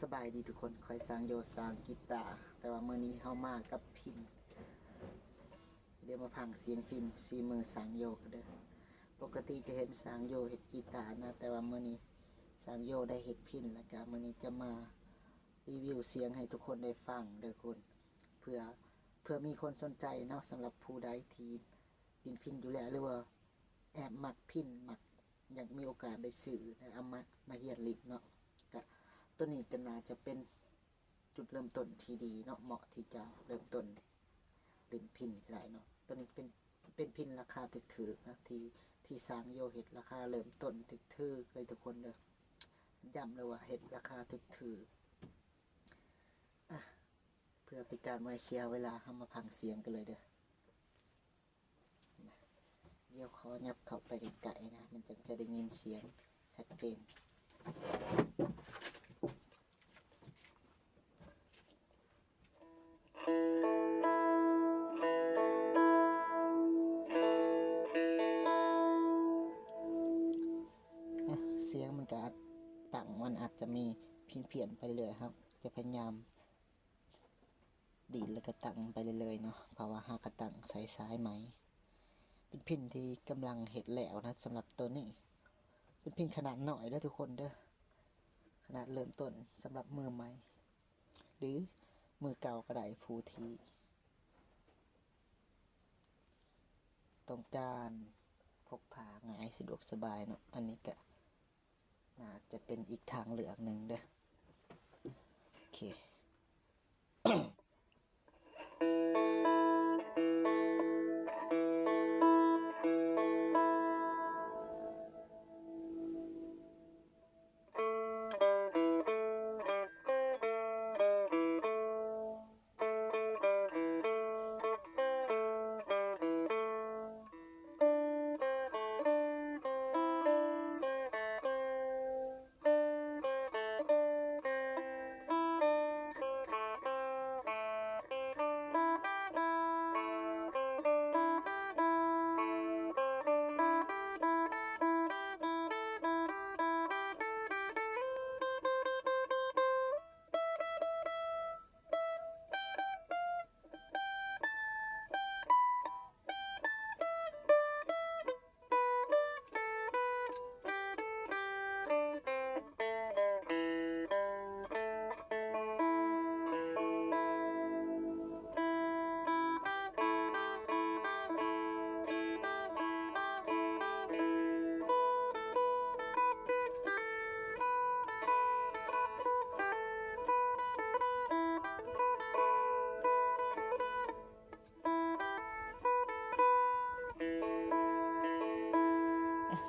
ສະບາຍດີທຸກຄົນ, ຂ້ອຍຊ່າງໂຢ ຊ່າງກີຕາ, ແຕ່ວ່າມື້ນີ້ເຮົາມາກັບພິນ. ດຽວມາຟັງສຽງພິນ ຝີມືຊ່າງໂຢກັນເດີ. ປົກກະຕິຈະເຫັນຊ່າງໂຢເຮັດກີຕານະ, ແຕ່ວ່າມື້ນີ້ຊ່າງໂຢໄດ້ເຮັດພິນ, ແລ້ວກະມື້ນີ້ຈະມາຣີວິວສຽງໃຫ້ທຸກຄົນໄດ້ຟັງເດີຄົນ, ເພື່ອ ເພື່ອມີຄົນສົນໃຈເນາະ, ສຳລັບຜູ້ໃດທີ່ຫຼິ້ນພິນຢູ່ແລ້ວ ຫຼືວ່າແອບມັກພິນ ມັກ ຢາກມີໂອກາດໄດ້ຊື້ ແລະ ເອົາມາ ມາຮຽນຫຼິ້ນເນາະ, ກະ ໂຕນີ້ກະໜ້າຈະເປັນຈຸດເລີ່ມຕົ້ນທີ່ດີເນາະ, ເໝາະທີ່ຈະເລີ່ມຕົ້ນຫຼິ້ນພິນກະໄດ້ເນາະ. ໂຕນີ້ເປັນ ເປັນພິນລາຄາຖືກໆນະ ທີ່ ທີ່ຊ່າງໂຢເຮັດລາຄາເລີ່ມຕົ້ນຖືກໆເລີຍທຸກຄົນເດີ. ຢ້ຳເລີຍວ່າເຮັດລາຄາຖືກໆ. ອະ ເພື່ອເປັນການບໍ່ໃຫ້ເສຍເວລາ, ເຮົາມາຟັງສຽງກັນເລີຍເດີ. ດຽວຂໍຫຍັບເຂົ້າໄປໃກ້ໆນະ, ມັນຈັ່ງຈະໄດ້ຍິນສຽງຊັດເຈນ. ອະ ສຽງມັນກະ ຕັງມັນອາດຈະມີຜິດພຽນໄປເລື້ອຍ, ເຮົາຈະພະຍາຍາມ ດີດແລ້ວກະຕັ້ງໄປເລື້ອຍໆເນາະ, ເພາະວ່າເຮົາກະຕັ້ງໃສ່ສາຍໃໝ່. ເປັນພິນທີ່ກຳລັງເຮັດແລ້ວນະ, ສຳລັບໂຕນີ້ເປັນພິນຂະໜາດນ້ອຍເດີທຸກຄົນເດີ, ຂະໜາດເລີ່ມຕົ້ນສຳລັບມືໃໝ່ ຫຼືມືເກົ່າກະໄດ້, ຜູ້ທີ່ຕ້ອງການພົກພາງ່າຍ ສະດວກສະບາຍເນາະ. ອັນນີ້ກະ ໜ້າຈະເປັນອີກທາງເລືອກໜຶ່ງເດີ. ໂອເຄ.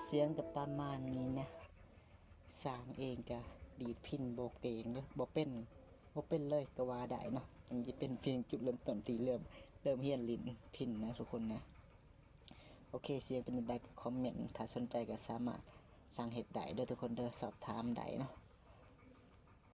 ສຽງກະປະມານນີ້ນະ. ຊ່າງເອງກະດີດພິນບໍ່ເກັ່ງເດີ, ບໍ່ເປັນ ບໍ່ເປັນເລີຍກະວ່າໄດ້ເນາະ. ອັນນີ້ຈະເປັນພຽງຈຸດເລີ່ມຕົ້ນທີ່ເລີ່ມ ເລີ່ມຮຽນຫຼິ້ນພິນນະທຸກຄົນນະ. ໂອເຄ, ສຽງເປັນຈັ່ງໃດກະຄອມເມັນ, ຖ້າສົນໃຈກະສາມາດສັ່ງເຮັດໄດ້ເດີທຸກຄົນເດີ, ສອບຖາມໄດ້ເນາະ.